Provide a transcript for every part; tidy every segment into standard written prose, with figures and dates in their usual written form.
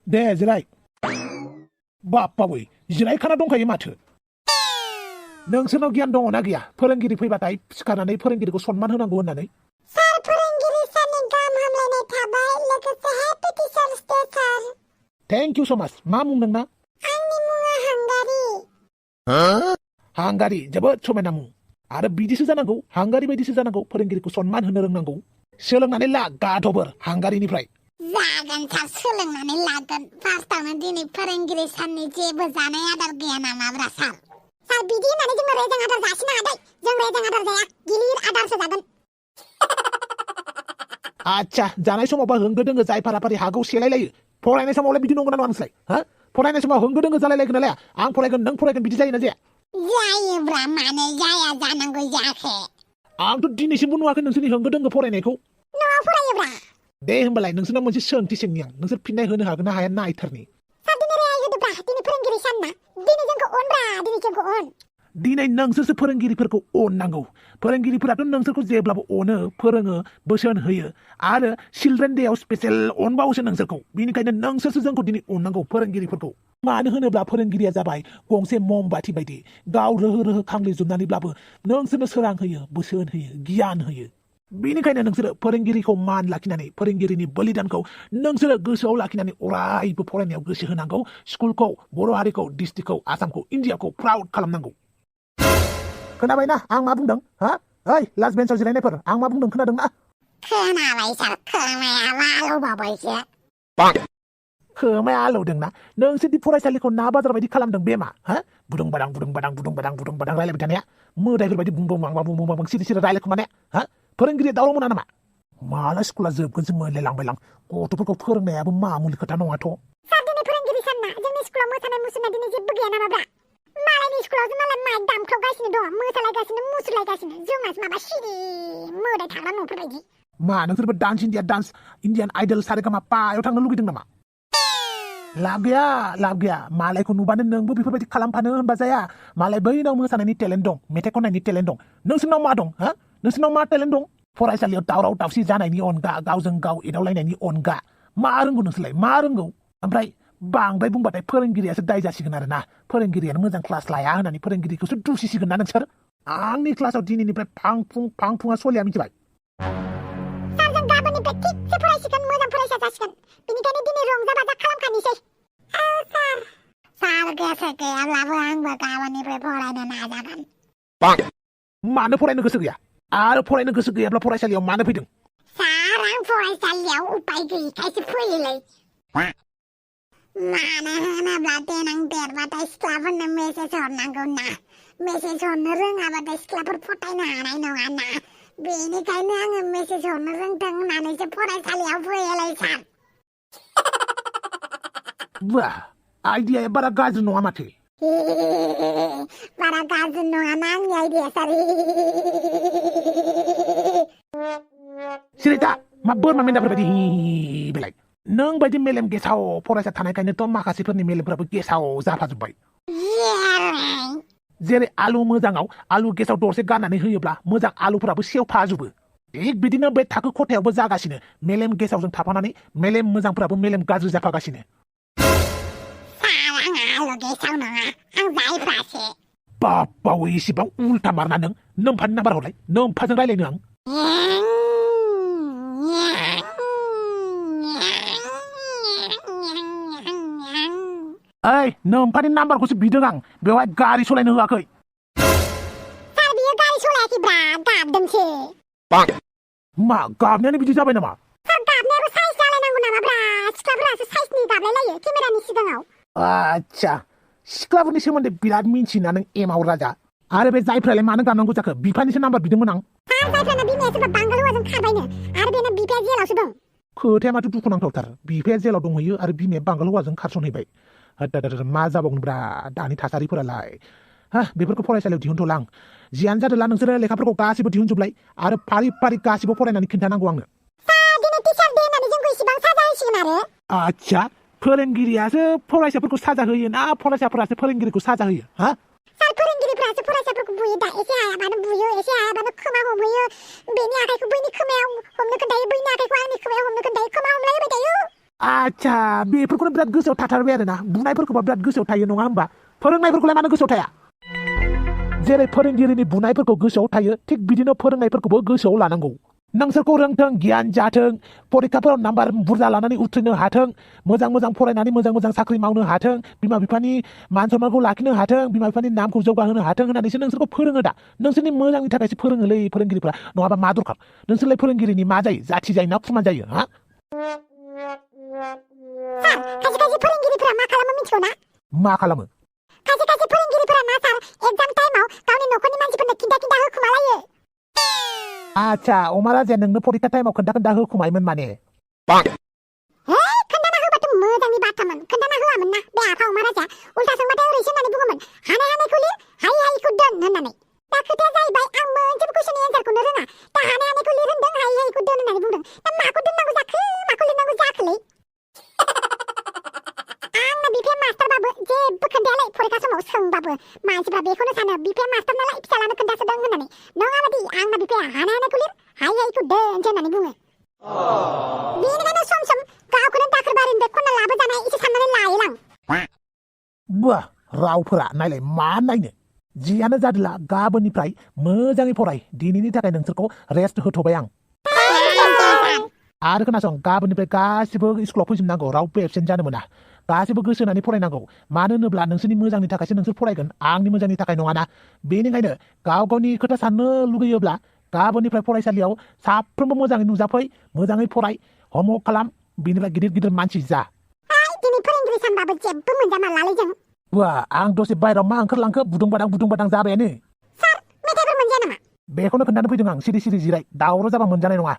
दे जिराय बाप्पावै जिरायखाना दंखायो माथो नोंसोरनाव गियान दङना गैया फोरोंगिरि फैबाथाय सिखारनानै फोरोंगिरिखौ सनमान होनांगौ होननानै सार फोरोंगिरि सारनि गाहाम हामलायनाय थाबाय लोगोसे happy teachers day sir thank you so much मा मुं नोंना आंनि मुङा हांगारि हांगारि जोबोद समायना मुं आरो बिदिसो जानांगौ हांगारि बायदिसो जानांगौ फोरोंगिरिखौ सनमान होनो रोंनांगौ सोलोंनानै ला गाध'फोर हांगारिनिफ्राय जागोन सार सोलोंनानै लागोन फार्स्टआवनो दिनै फोरोंगिरि सारनि जेबो जानाय आदार गैया नामाब्रा सार सार बिदि होननानै जोंनो रेजें आदार जासिनो हादै जों रेजें आदार जाया गिलिर आदारसो जागोन आच्छा जानाय समावबा होंगो दोंगो जाय फाराफारि हागौ सेलायलायो फरायनाय समावलाय बिदि नंगौना नङा नोंसोरलाय हा फरायनाय समाव होंगो दोंगो जालायलायगोन नालाय आं फरायगोन नों फरायगोन बिदि जायोना जाया जायोब्रा मानो जाया जानांगौ जायाखै आंथ' दिनैसिमबो नुवाखै नोंसोरनि होंगो दोंगो फरायनायखौ न'आव फरायोब्रा दे होमबालाय नोंसोरनाव मोनसे सोंथि सोंनि आं नोंसोर फिननाय होनो हागोन ना हाया नायथारनि सार दिनै रेहाय होदोब्रा दिनै फोरोंगिरि सान ना दिनै जोंखौ अनब्रा दिनै जोंखौ अन दिनै नोंसोरसो फोरोंगिरिफोरखौ अननांगौ फोरोंगिरिफोराथ' नोंसोरखौ जेब्लाबो अनो फोरोङो बोसोन होयो आरो चिल्ड्रेन डेआव स्पेशेल अनबावोसो नोंसोरखौ बेनिखायनो नोंसोरसो जोंखौ दिनै अननांगौ फोरोंगिरिफोरखौ मानो होनोब्ला फोरोंगिरिया जाबाय गंसे ममबाति बायदि गाव रोहो रोहो खांग्लिजोबनानैब्लाबो नोंसोरनो सोरां होयो बोसोन होयो गियान होयो बेनिखायनो नोंसोरो फोरोंगिरिखौ मान लाखिनानै फोरोंगिरिनि बलिदानखौ नोंसोरो गोसोआव लाखिनानै अरायबो फरायनायाव गोसो होनांगौ स्कुलखौ बर' हारिखौ डिस्ट्रिक्टखौ आसामखौ इन्डियाखौ प्राउड खालामनांगौ खोनाबायना आं मा बुंदों हा ओइ लास्ट बेन्चआव जिरायनायफोर आं मा बुंदों खोनादोंना खोनाबाय सार खोनाया आलौबावबायसो खोमाया आलौदोंना नोंसोरदि फरायसालिखौ ना बाजार बायदि खालामदों बे मा हा बुदुं बादां रायलायबाय थानाया मोदायफोर बायदि बुंबां सिरि सिरि रायलायखुमानाया हा फोरोंगिरिया दावराव मोना नामा माला स्कुला जोबगोनसो मोनलायलांबायलां गथ'फोरखौ फोरोंनायाबो मामुलि खोथा नङाथ' सार दिनै फोरोंगिरि सान ना जोंनि स्कुलाव मोसानाय मुसुरनाय दिनै जेबो गैया नामाब्रा मालायनि स्कुलावसो मालाय माइक दामख्रावगासिनो दङ मोसालायगासिनो मुसुरलायगासिनो जोंनासो माबा सिरि मोदाय थाग्रा न'फोर बायदि मा नोंसोरबो डान्स इन्डियान आइडल सारेगामा पायाव थांनो लुगैदों नामा लाब गैया मालायखौ नुबानो नोंबो बेफोरबायदि खालामफानो होनबा जाया मालाय बैनाव मोसानायनि टेलेन्ट दं मेथाइ खननायनि टेलेन्ट दं नोंसोरनाव मा दं हा नोंसोरनाव मा टेलेन्ट दं फरायसालियाव दावराव दावसि जानायनि अनगा गावजों गाव एदावलायनायनि अनगा मा रोंगौ नोंसोरलाय मा रोंगौ ओमफ्राय बांद्राय बुंबाथाय फोरोंगिरियासो दाय जासिगोन आरो ना फोरोंगिरियानो मोजां क्लास लाया होननानै फोरोंगिरिखौसो दुसिसिगोन ना नोंसोर आंनि क्लासाव दिनैनिफ्राय फांफुङा सलिया मिथिबाय सार जों गाबोननिफ्राय थिगसे फरायसिगोन मोजां फरायसा जासिगोन बेनिखायनो दिनै रंजा बाजा खालामखानोसै सार गोसो गैयाब्लाबो आंबो गाबोननिफ्राय फरायनो नाजागोन मानो फरायनो गोसो गैया आरो फरायनो गोसो गैयाब्ला फरायसालियाव मानो फैदों सार आं फरायसालियाव उपाय गैयिखायसो फैयोलै मानो होनोब्ला देनां देरबाथाय सिख्लाफोरनो मेसेज हरनांगौ ना मेसेज हरनो रोङाबाथाय सिख्लाफोर फटायनो हानाय नङा ना बेनिखायनो आङो मेसेज हरनो रोंथों होननानैसो फरायसालियाव फैयोलै सार वाह आइडियाया बारा गाज्रि नङा माथो बारा गाज्रि नङाना आंनि आइडिया सार सिरिता मा बोरमा मेन्दाफोर बायदि बेलाय नों बायदि मेलेम गेसाव फरायसा थानायखायनोथ' माखासेफोरनि मेलेमफोराबो गेसाव जाफाजोब्बाय जेरै आलु मोजाङाव आलु गेसाव दरसे गारनानै होयोब्ला मोजां आलुफोराबो सेवफाजोबो थिग बिदिनो बे थाखो खथायावबो जागासिनो मेलेम गेसावजों थाफानानै मेलेम मोजांफोराबो मेलेम गाज्रि जाफागासिनो बाबावै इसेबां उल्था मारना नों नोम्फानि नाम्बार हरलाय नोम्फाजों रायलायनो आं ओइ नोम्फानि नाम्बारखौसो बिदों आं बेवहाय गारि सालायनो होआखै सार बियो गारि सालायाखैब्रा गाबदोंसो मा गाबनायानो बिदि जाबाय नामा सार गाबनायाबो साइज जालायनांगौ नामाब्रा सिख्लाफोरासो साइजनि गाबलायलायो केमेरानि सिगाङाव आच्छा सिख्लाफोरनि सोमोन्दै बिराद मिन्थिना नों एमाव राजा आरो बे जायफ्रालाय मानो गाबनांगौ जाखो बिफानिसो नाम्बार बिदोंमोन आं सार जायफ्राना बिमाया सोरबा बांगाल हौवाजों खारबायनो आरो बेना बिफाया जेलावसो दं खोथाया माथो दुखुनांथावथार बिफाया जेलाव दंहैयो आरो बिमाया बांगाल हौवाजों खारसनहैबाय मा जाबावगोनब्रा दानि थासारिफोरालाय हा बेफोरखौ फरायसालियाव दिहुनथ'ला आं जियानो जादोंला नोंसोरो लेखाफोरखौ गासिबो दिहुनजोबलाय आरो फारि फारि गासिबो फरायनानै खिन्थानांगौ आंनो सार दिनै टिचार दे होननानै जोंखौ इसेबां साजा होसिगोन आरो आच्छा फोरोंगिरियासो फरायसाफोरखौ साजा होयो ना फरायसाफोरासो फोरोंगिरिखौ साजा होयो हा सार फोरोंगिरिफ्रासो फरायसाफोरखौ बुयो दा एसे हायाबानो बुयो एसे हायाबानो खोमा हमहोयो बेनि आखाइखौ बैनि खोमायाव हमनो खोन्थायो बैनि आखाइखौ आंनि खोमायाव हमनो खोन्थायो खोमा हमलायबाय थायो आच्छा बेफोरखौनो बिराद गोसोआव थाथारबाय आरोना बुनायफोरखौबा बिराद गोसोआव थायो नङा होमबा फोरोंनायफोरखौलाय मानो गोसोआव थाया जेरै फोरोंगिरिनि बुनायफोरखौ गोसोआव थायो थिग बिदिनो फोरोंनायफोरखौबो गोसोआव लानांगौ नोंसोरखौ रोंथों गियान जाथों परिखाफोराव नाम्बार बुरजा लानानै उथ्रिनो हाथों मोजां फरायनानै मोजां साख्रि मावनो हाथों बिमा बिफानि मान सन्मानखौ लाखिनो हाथों बिमा बिफानि नामखौ जौगाहोनो हाथों होननानैसो नोंसोरखौ फोरोङो दा नोंसोरनि मोजांनि थाखायसो फोरोङोलै फोरोंगिरिफ्रा नङाबा मा दरखार नोंसोरलाय फोरोंगिरिनि मा जायो जाथि जायो ना खुमान जायो हा सार खायसे फोरोंगिरिफोरा मा खालामो मिथिगौ ना मा खालामो खायसे फोरोंगिरिफोरा ना सार एग्जाम टाइमाव गावनि न'खरनि मानसिफोरनो खिन्था होखुमालायो आच्छा अमा राजाया नोंनो परिखा टाइमाव खोन्था होखुमायोमोन माने हे खोन्थाना होबाथ' मोजांनि बाथ्रामोन खोन्थाना होआमोन ना बे आफा अमा राजा उल्था सोंबाथाय ओरैसो होननानै बुङोमोन हानायखौ लिर हायिखौ दोन होननानै दा खोथाया जाहैबाय आं मोनसेबो कुइसननि एन्सारखौनो रोङा दा हानायखौ लिर होनदों हायिखौ दोन होननानै बुंदों दा माखौ दोननांगौ जाखो माखौ लिरनांगौ जाखोलै आंना बिफाया मास्टारबाबो जेबो खोन्थायालै फरिखा समाव सोंबाबो मानसिफ्रा बेखौनो सानो बिफाया मास्टार नालाय फिसालानो खोन्थासोदों होननानै नङाबादि आंना बिफाया हानायखौ लिर हायिखौ दोनसो होननानै बुङो बेनिखायनो सम गावखौनो दाखोरबारिनिफ्राय खनना लाबोजानाय एसे साननानै लायोलां बा रावफोरा नायलाय मा नायनो जियानो जादोला गाबोननिफ्राय मोजाङै फराय दिनैनि थाखाय नोंसोरखौ रेस्ट होथ'बाय आं आरो खोनासं गाबोननिफ्राय गासिबो स्कुलाव फैजोबनांगौ रावबो एबसेन्ट जानो मोना गासिबो गोसो होनानै फरायनांगौ मानो होनोब्ला नोंसोरनि मोजांनि थाखायसो नोंसोर फरायगोन आंनि मोजांनि थाखाय नङाना बेनिखायनो गावनि खोथा साननो लुगैयोब्ला गाबोननिफ्राय फरायसालियाव साफ्रोमबो मोजाङै नुजाफै मोजाङै फराय हमवर्क खालाम बिनिफ्राय गिदिर मानसि जा दिनै फोरोंगिरि सानबाबो जेबो मोनजामारलालै जों वा आं दसे बायराव मा ओंखारलांखो बुदुं बादां जाबायानो सार मेथाइफोर मोनजाया नामा बेखौनो खोन्थानो फैदों आं सिरि जिराय दावराव जाबा मोनजानाय नङा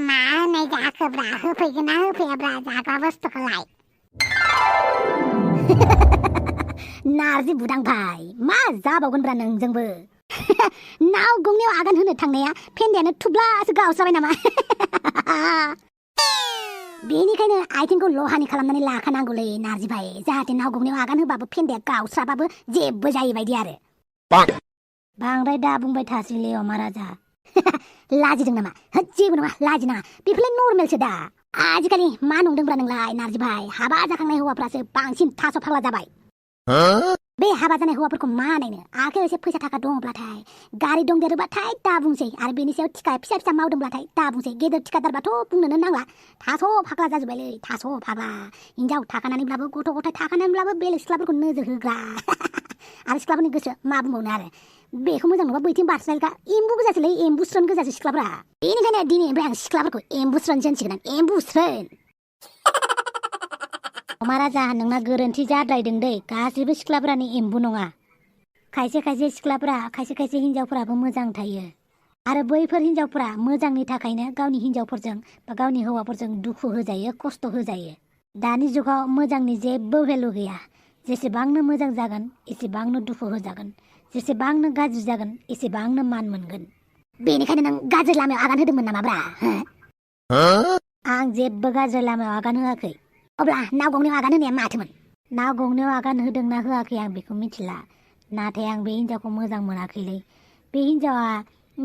मा होननाय जाखोब्रा होफैगोन ना होफैयाब्रा जाग्रा बुस्थुखौलाय नारजि बुदां भाई मा जाबावगोनब्रा नोंजोंबो नाव गंनायाव आगान होनो थांनाया फेन्दायानो थुब्लासो गावस्राबाय नामा बेनिखायनो आथिंखौ लहानि खालामनानै लाखानांगौलै नारजि भाई जाहाथे नाव गंनायाव आगान होबाबो फेन्दाया गावस्राबाबो जेबो जायै बायदि आरो बांद्राय दा बुंबाय थासैलै अमा राजा लाजिदों नामा जेबो नङा लाजिनाङा बेफोरलाय नर्मेलसो दा आजिखालि मा नंदोंब्रा नोंलाय नारजि भाई हाबा जाखांनाय हौवाफ्रासो बांसिन थास' फाग्ला जाबाय बे हाबा जानाय हौवाफोरखौ मा नायनो आखायाव एसे फैसा थाखा दङब्लाथाय गारि दंदेरोबाथाय दा बुंसै आरो बेनि सायाव थिका फिसा मावदोंब्लाथाय दा बुंसै गेदेर थिकादारबाथ' बुंनोनो नांला थास' फाग्ला जाजोब्बायलै थास' फाग्ला हिनजाव थाखानानैब्लाबो गथ' गथाय थाखानानैब्लाबो बेलेग सिख्लाफोरखौ नोजोर होग्रा आरो सिख्लाफोरनि गोसो मा बुंबावनो आरो बेखौ मोजां नङा बैथिं बारस्रायगा एम्बु गोजासोलै एम्बुस्रोन गोजासो सिख्लाफ्रा बेनिखायनो दिनैनिफ्राय आं सिख्लाफोरखौ एम्बुस्रोनसो होनसिगोन आं एम्बुस्रोन अमा राजा नोंना गोरोन्थि जाद्रायदों दै गासिबो सिख्लाफोरानो एम्बु नङा खायसे सिख्लाफोरा खायसे हिनजावफोराबो मोजां थायो आरो बैफोर हिनजावफोरा मोजांनि थाखायनो गावनि हिनजावफोरजों बा गावनि हौवाफोरजों दुखु होजायो खस्थ' होजायो दानि जुगाव मोजांनि जेबो भेलु गैया जेसेबांनो मोजां जागोन एसेबांनो दुखु होजागोन जेसेबांनो गाज्रि जागोन एसेबांनो मान मोनगोन बेनिखायनो नों गाज्रि लामायाव आगान होदोंमोन नामाब्रा आं जेबो गाज्रि लामायाव आगान होआखै अब्ला नाव गंनायाव आगान होनाया माथोमोन नाव गंनायाव आगान होदोंना होआखै आं बेखौ मिथिला नाथाय आं बे हिनजावखौ मोजां मोनाखैलै बे हिनजावा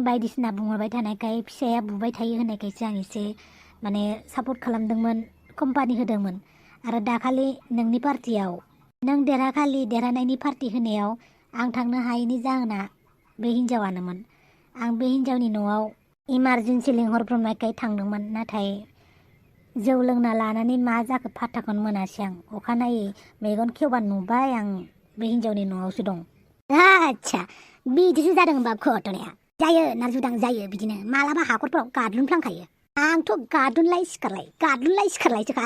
बायदिसिना बुंहरबाय थानायखाय फिसाया बुबाय थायो होननायखायसो आं एसे माने सापर्ट खालामदोंमोन कम्पानि होदोंमोन आरो दाखालि नोंनि पार्टियाव नों देरहानायनि पार्टि होनायाव आं थांनो हायैनि जाहोना बे हिनजावानोमोन आं बे हिनजावनि न'आव इमारजेन्सि लिंहरब्रबनायखाय थांदोंमोन नाथाय जौ लोंना लानानै मा जाखो फात्ताखौनो मोनासै आं अखानायै मेगन खेवबा नुबाय आं बे हिनजावनि न'आवसो दं आच्छा बिदिसो जादों होनबा घटनाया जायो नारजुदां जायो बिदिनो मालाबा हाखरफोराव गादलुनफ्लांखायो आंथ' गादलुनलाय सिखारलायसोखा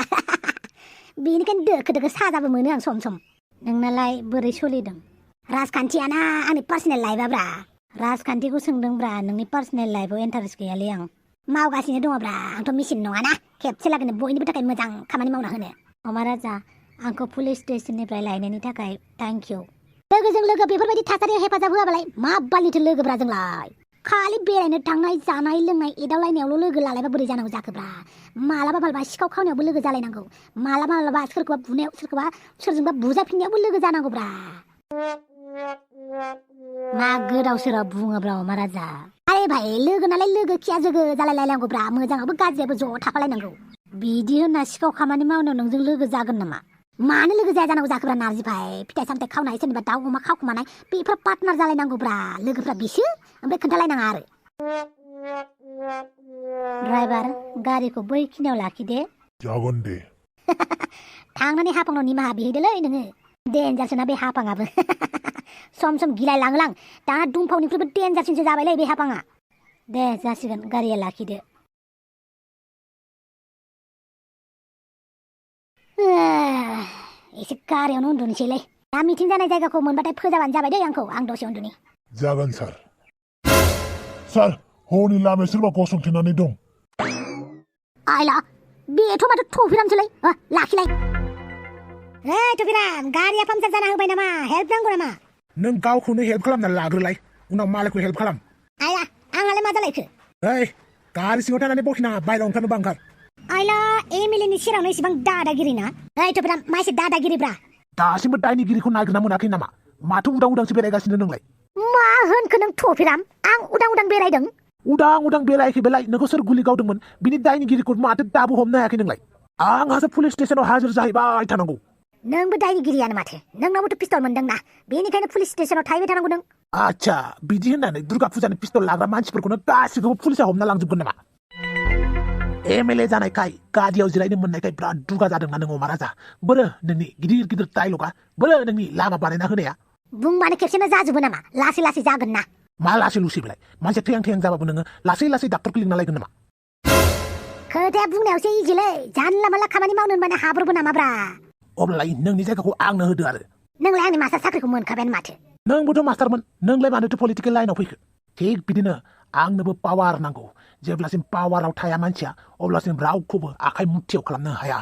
बेनिखायनो दोखो साजाबो मोनो आं सम नोंनालाय बोरै सोलिदों राजखान्थियाना आंनि पार्सनेल लाइफाब्रा राजखान्थिखौ सोंदोंब्रा नोंनि पार्सनेल लाइफआव इन्टारेस्ट गैयालै आं मावगासिनो दङब्रा आंथ' मेसिन नङाना खेबसे लागैनो बयनिबो थाखाय मोजां खामानि मावना होनो अमा राजा आंखौ पुलिस स्टेसननिफ्राय लायनायनि थाखाय थेंक इउ लोगोजों लोगो बेफोरबायदि थासारियाव हेफाजाब होआबालाय मा बालिथो लोगोब्रा जोंलाय खालि बेरायनो थांनाय जानाय लोंनाय एदावलायनायावल' लोगो लालायबा बोरै जानांगौ जाखोब्रा मालाबा सिखाव खावनायावबो लोगो जालायनांगौ मालाबा सोरखौबा बुनायाव सोरजोंबा बुजाफिननायावबो लोगो जानांगौब्रा मा गोदाव सोराव बुङोब्रा अमा राजा आरे भाइ लोगो नालाय लोगो खिया जोगो जालायलायनांगौब्रा मोजाङावबो गाज्रियाबो ज' थाफालायनांगौ बिदि होनना सिखाव खामानि मावनायाव नोंजों लोगो जागोन नामा? मानो लोगो जाया जानांगौ जाखोब्रा नारजि भाई? फिथाइ सामथाइ खावनाय, सोरनिबा दाउ अमा खावखुमानाय, बेफोर पार्टनार जालायनांगौब्रा। लोगोफ्रा बिसो, ओमफ्राय खोन्थालायनाङा आरो। ड्राइभार, गारिखौ बैखिनियाव लाखिदे। जागोन दे। थांनानै हाफांनाव निमाहा बिहैदोलै नोङो। डेन्जारसोना बे हाफाङाबो। सम सम गिलाय लाङोलां। दाना दुमफावनिख्रुइबो डेन्जारसिनसो जाबायलै बे हाफाङा। दे जासिगोन, गारिया लाखिदो। एसे गारियावनो उन्दुनोसैलै। दा मिटिं जानाय जायगाखौ मोनबाथाय फोजाबानो जाबाय दै आंखौ। आं दसे उन्दुनि। जागोन सार। सार, हरनि लामायाव सोरबा गसंथेनानै दं। आइला, बेथ' माथो थफिरामसोलै। लाखिलाय। थफिराम, गारिया पामचार जाना होबाय नामा? हेल्प नांगौ नामा? नों गावखौनो हेल्प खालामना लाग्रोलाय, उनाव मालायखौ हेल्प खालाम। आइला, आंहालाय मा जालायखो? गारि सिङाव थानानै बखिनाङा, बायह्रायाव ओंखारनोबा ओंखार। आइला, एमएलएनि सेरावनो इसेबां दादागिरि ना? थफिराम, मा एसे दादागिरिब्रा? दासिमबो दायनिगिरिखौ नागिरना मोनाखै नामा? माथो उदां उदांसो बेरायगासिनो नोंलाय? मा होनखो नों थफिराम? आं उदां उदां बेरायदों? उदां बेरायाखै बेलाय, नोंखौ सोर गुलि गावदोंमोन? बिनि दायनिगिरिखौ माथो दाबो हमनो हायाखै नोंलाय? आंहासो पुलिस स्टेसनाव हाजिर जाहैबाय थानांगौ। नोंबो दायनिगिरियानो माथो। नोंनावबोथ' पिस्तल मोनदोंना, बेनिखायनो पुलिस स्टेसनाव थाहैबाय थानांगौ नों। आच्छा, बिदि होननानै दुर्गा फुजानि पिस्तल लाग्रा मानसिफोरखौनो गासिखौबो पुलिसा हमना लांजोबगोन नामा? एमएलए जानायखाय, गारियाव जिरायनो मोननायखाय बिराद दुगा जादोंना नों अमा राजा। बोरो नोंनि गिदिर गिदिर डायलगा, बोरो नोंनि लामा बानायना होनाया। बुंबानो खेबसेनो जाजोबो नामा? लासै लासै जागोन ना। मा लासै लुसै बेलाय? मानसिया थैहां जाबाबो नोङो लासै लासै डाक्टरखौ लिंना लायगोन नामा? खोथाया बुंनायावसो इजिलै, जानला मानला खामानि मावनो होनबानो हाब्रबो नामाब्रा? अब्लालाय नोंनि जायगाखौ आंनो होदो आरो। नोंलाय आंनि मास्टार साख्रिखौ मोनखाबायानो माथो। नोंबोथ' मास्टारमोन, नोंलाय मानोथो पलिटिकेल लाइनाव फैखो? थिग बिदिनो आंनोबो पावार नांगौ। जेब्लासिम पावाराव थाया मानसिया, अब्लासिम रावखौबो आखाइ मुथियाव खालामनो हाया।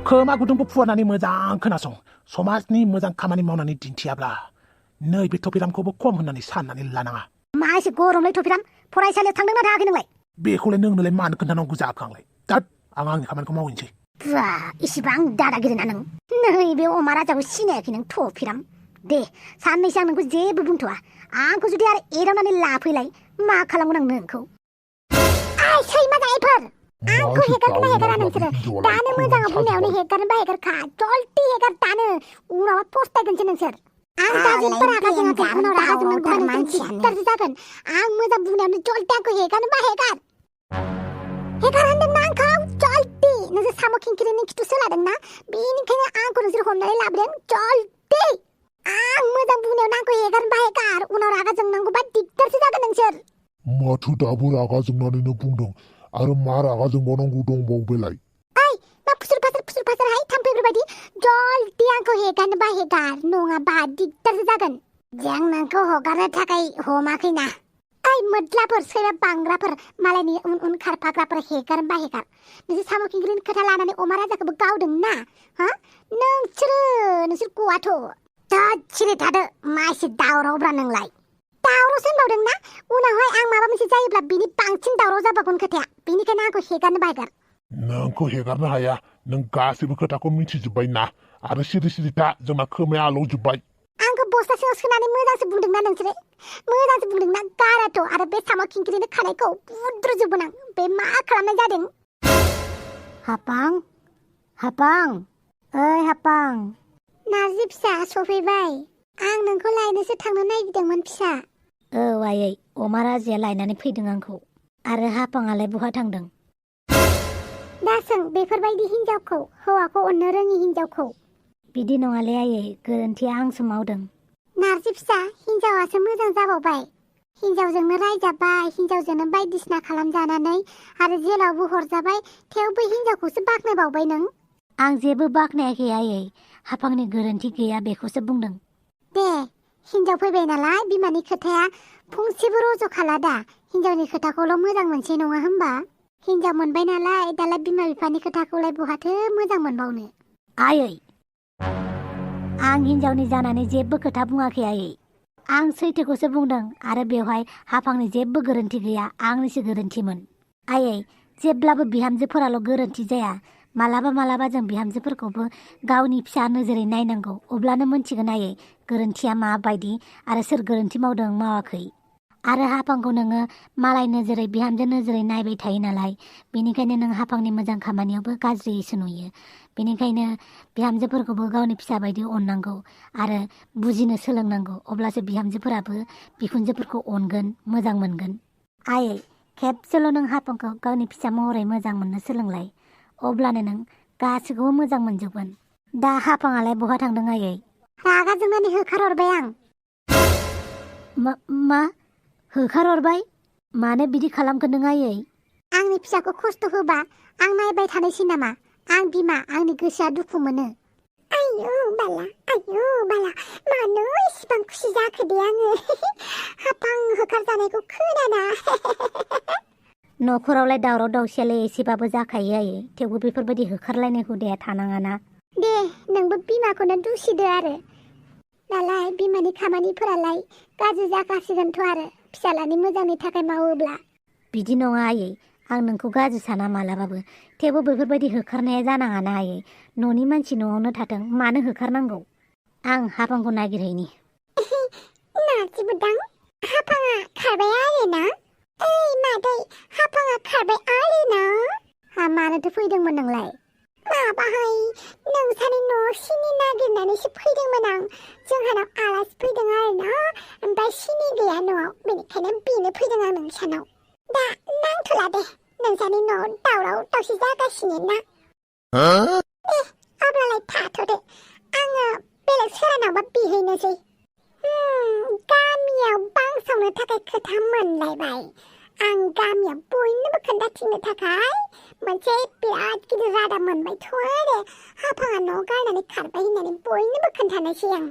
खोमा गुदुंखौ फुवारनानै मोजां खोनासं। समाजनि मोजां खामानि मावनानै दिन्थियाब्ला नैबे थफिरामखौबो खम होननानै साननानै लानाङा। मा एसे गरमलै थफिराम? फरायसालियाव थांदोंना थाङाखै नोंलाय? बेखौलाय नोंनोलाय मानो खोन्थानांगौ जाखो आंलाय? दा आं आंनि खामानिखौ मावहैनोसै। बा, इसिबां दादागिरि ना नों? नैबे अमा राजाखौ सिनायाखै नों थफिराम? दे, साननैसो आं नोंखौ जेबो बुंथ'वा। आंखौ जुदि आरो एदावनानै लाफैलाय, मा खालामगोन आं नोंखौ? सैमा जानायफोर! आंखौ हेगारगोना हेगारा नोंसोरो? दानो मोजाङाव बुंनायावनो हेगारनोबा हेगारखा। जल्दि हेगार दानो, उनाव पस्तायगोनसो नोंसोर। आं दा जेबो रागा जोङाखै, उनाव रागा जोंनांगौबा नोंसोर दिगदारसो जागोन। आं मोजां बुंनायावनो जल्दि आंखौ हेगारनोबा हेगार। हेगार होनदोंना आंखौ? जल्दि! नोंसोर साम' खिंखिरिनि खिथु सोलादोंना? बेनिखायनो आंखौ नोंसोर हमनानै लाबोदों। जल्दि! आं मोजां बुंनायावनो आंखौ हेगारनोबा हेगार। उनाव रागा जोंनांगौबा दिगदारसो जागोन नोंसोर। माथो दाबो रागा जोंनानैनो बुंदों? आरो मा रागा जोंबावनांगौ दंबावो बेलाय? मा फुसुर फासुर हाय थाम्फैफोरबायदि? जल्दि आंखौ हेगारनोबा हेगार, नङाबा दिगदारसो जागोन। जों नोंखौ हगारनो थाखाय हमाखैना। मोद्लाफोर, सैमा बांग्राफोर, मालायनि उन उन खारफाग्राफोर, हेगारनोबा हेगार। नोंसोर साम' खिंख्रिनि खोथा लानानै अमा राजाखौबो गावदों ना? नोंसोर गवाथ'। सिरि थादो, मा एसे दावरावब्रा नोंलाय? दावरावसो होनबावदों ना? उनावहाय आं माबा मोनसे जायोब्ला बिनि बांसिन दावराव जाबावगोन खोथाया। बेनिखायनो आंखौ हेगारनोबा हेगार। नोंखौ हेगारनो हाया। नों गासैबो खोथाखौ मिथिजोब्बाय ना। आरो सिरि सिरि था, जोंना खोमाया आलौजोब्बाय। आंखौ बस्ता सिङाव सोनानै मोजांसो बुंदोंना नोंसोरो? मोजांसो बुंदोंना? गाराथ' आरो बे साम' खिंख्रिनि खानायखौ बुद्रुजोबगोन आं। बे मा खालामनाय जादों? हापां, ओइ हापां। नारजि फिसा सफैबाय। आं नोंखौ लायनोसो थांनो नागिरदोंमोन फिसा। औ आयै, अमा राजाया लायनानै फैदों आंखौ। आरो हापाङालाय बहा थांदों? दा सों बेफोरबायदि हिनजावखौ, हौवाखौ अननो रोङि हिनजावखौ। बिदि नङालै आयै, गोरोन्थिया आंसो मावदों। नारजि फिसा, हिनजावासो मोजां जाबावबाय। हिनजावजोंनो रायजाबाय, हिनजावजोंनो बायदिसिना खालामजानानै आरो जेलावबो हरजाबाय, थेवबो हिनजावखौसो बाख्नायबावबाय नों? आं जेबो बाख्नायाखै आयै, हापांनि गोरोन्थि गैया बेखौसो बुंदों। दे, हिनजाव फैबाय नालाय बिमानि खोथाया फंसेबो रज'खाला दा। हिनजावनि खोथाखौल' मोजां मोनसै नङा होमबा? हिनजाव मोनबाय नालाय, दालाय बिमा बिफानि खोथाखौलाय बहाथो मोजां मोनबावनो? आयै, आं हिनजावनि जानानै जेबो खोथा बुङाखै आयै। आं सैथोखौसो बुंदों आरो बेवहाय हापांनि जेबो गोरोन्थि गैया, आंनिसो गोरोन्थिमोन। आयै, जेब्लाबो बिहामजोफोराल' गोरोन्थि जाया। मालाबा जों बिहामजोफोरखौबो गावनि फिसा नोजोरै नायनांगौ, अब्लानो मोनथिगोन आयै गोरोन्थिया माबायदि आरो सोर गोरोन्थि मावदों मावाखै। आरो हाफांखौ नोङो मालाय नोजोरै बिहामजो नोजोरै नायबाय थायो नालाय बेनिखायनो नों हाफांनि मोजां खामानियावबो गाज्रिसो नुयो बेनिखायनो बिहामजोफोरखौबो गावनि फिसा बायदि अननांगौ आरो बुजिनो सोलोंनांगौ अब्लासो बिहामजोफोराबो बिखुनजोफोरखौ अनगोन मोजां मोनगोन आयै खेबसेल' नों हाफांखौ गावनि फिसा महरै मोजां मोननो सोलोंलाय अब्लानो नों गासैखौबो मोजां मोनजोबगोन दा हाफाङालाय बहा थांदों आयै रागा जोंनानै होखारहरबाय आं मा होखारहरबाय मानो बिदि खालामखो नों आयै आंनि फिसाखौ खस्थ' होबा आं नायबाय थानोसै नामा आं बिमा आंनि गोसोआ दुखु मोनो आयौ बाला मानो इसिबां खुसि जाखो दे आङो हाफां होखारजानायखौ खोनाना न'खरावलाय दावराव दावसियालाय एसेबाबो जाखायो आयै थेवबो बेफोरबायदि होखारलायनाय हुदाया थानाङाना दे नोंबो बिमाखौनो दुसिदो आरो दालाय बिमानि खामानिफोरालाय गाज्रि जाखासिगोनथ' आरो फिसालानि मोजांनि थाखाय मावोब्ला बिदि नङा आयै आं नोंखौ गाज्रि साना मालाबाबो थेवबो बेफोरबायदि होखारनाया जानाङाना आयै न'नि मानसि न'आवनो थाथों मानो होखारनांगौ आं हाफांखौ नागिरहैनि नाजिबोदां हाफाङा खारबाय आरोना ओइ मादै हाफाङा खारबाय आरोना मानोथो फैदोंमोन नोंलाय माबाहाय नोंसानि न' सिनि नागिरनानैसो फैदोंमोन आं जोंहानाव आलासि फैदों आरोना ओमफ्राय सिनि गैया न'आव बेनिखायनो बेनो फैदों आं नोंसानाव दा नांथ'ला दे नोंसानि न'आव दावराव दावसि जागासिनो ना अब्लालाय थाथ'दो आङो बेलेग सोरानावबा बिहैनोसै गामियाव बांसावनो थाखाय खोथा मोनलायबाय आं गामियाव बयनोबो खोन्थाथिनो थाखाय मोनसे बिराद गिदिर रादाब मोनबायथ' आरो हाफाङा न' गारनानै खारबाय होननानै बयनोबो खोन्थानोसै आं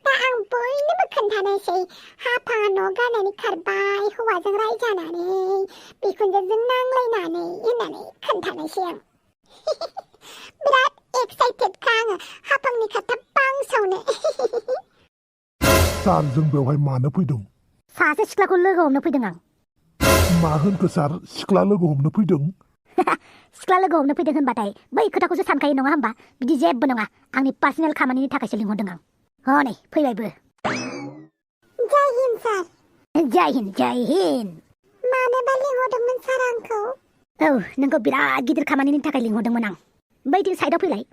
दा आं बयनोबो खोन्थानोसै हाफाङा न' गारनानै खारबाय हौवाजों रायजानानै बिखुनजोजों नांलायनानै होननानै खोन्थानोसै आं बिराद एक्साइटेडखा आङो हाफांनि खोथा बांसावनो सार जों बेवहाय मानो फैदों सासे सिख्लाखौ लोगो हमनो फैदों आं मा होनखो सार सिख्ला लोगो हमनो फैदों सिख्ला लोगो हमनो फैदों होनबाथाय बै खोथाखौसो सानखायो नङा होमबा बिदि जेबो नङा आंनि पार्सनेल खामानिनि थाखायसो लिंहरदों आं हनै फैबायबो जय हिन्द सार जय हिन्द जय हिन्द मानोबा लिंहरदोंमोन सार आंखौ औ नोंखौ बिराद गिदिर खामानिनि थाखाय लिंहरदोंमोन आं बैथिं साइडआव फैलाय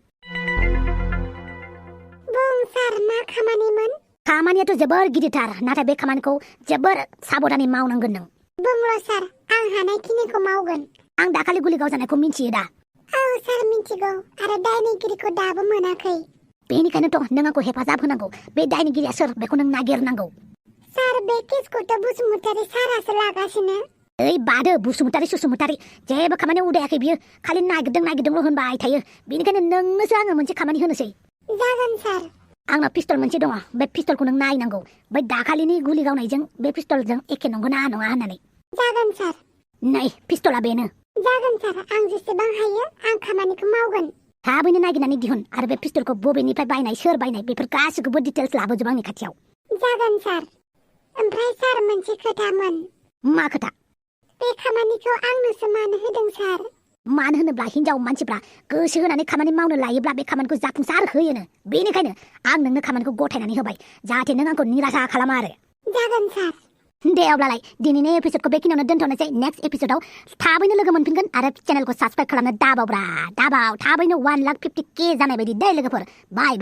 बुं सार मा खामानिमोन खामानियाथ' जोबोर गिदिरथार नाथाय बे खामानिखौ जोबोर साबधानै मावनांगोन नों बुंल' सार आं हानायखिनिखौ मावगोन आं दाखालि गुलि गावजानायखौ मिन्थियो दा औ सार मिन्थिगौ आरो दायनिगिरिखौ दाबो मोनाखै बेनिखायनोथ' नों आंखौ हेफाजाब होनांगौ बे दायनिगिरिया सोर बेखौ नों नागिरनांगौ सार बे केसखौथ' बसुमतारी सारासो लागासिनो ओइ बादो बसुमतारी सुसुमतारी जेबो खामानियाव उदायाखै बियो खालि नागिरदोंल' होनबाय थायो बेनिखायनो नोंनोसो आङो मोनसे खामानि होनोसै जागोन सार आंनाव पिस्तल मोनसे दङ बे पिस्तलखौ नों नायनांगौ बै दाखालिनि गुलि गावनायजों बे पिस्तलजों एखे नंगौना नङा होननानै जागोन सार नै पिस्तला बेनो जागोन सार आं जेसेबां हायो आं खामानिखौ मावगोन थाबैनो नागिरनानै दिहुन आरो बे पिस्तलखौ बबेनिफ्राय बायनाय सोर बायनाय बेफोर गासिखौबो डिटेल्स लाबोजोब आंनि खाथियाव जागोन सार ओमफ्राय सार मोनसे खोथामोन मा खोथा बे खामानिखौ आंनोसो मानो होदों सार मानो होनोब्ला हिनजाव मानसिफ्रा गोसो होनानै खामानि मावनो लायोब्ला बे खामानिखौ जाफुंसार होयोनो बेनिखायनो आं नोंनो खामानिखौ गथायनानै होबाय जाहाथे नों आंखौ निराशा खालामा आरो जागोन सार दे अब्लालाय दिनैनि एपिसडखौ बेखिनियावनो दोनथ'नोसै नेक्स्ट एपिसडाव थाबैनो लोगो मोनफिनगोन आरो चेनेलखौ साबस्क्राइब खालामनो दाबाव थाबैनो 1,50,000 जानाय बायदि दे लोगोफोर बाय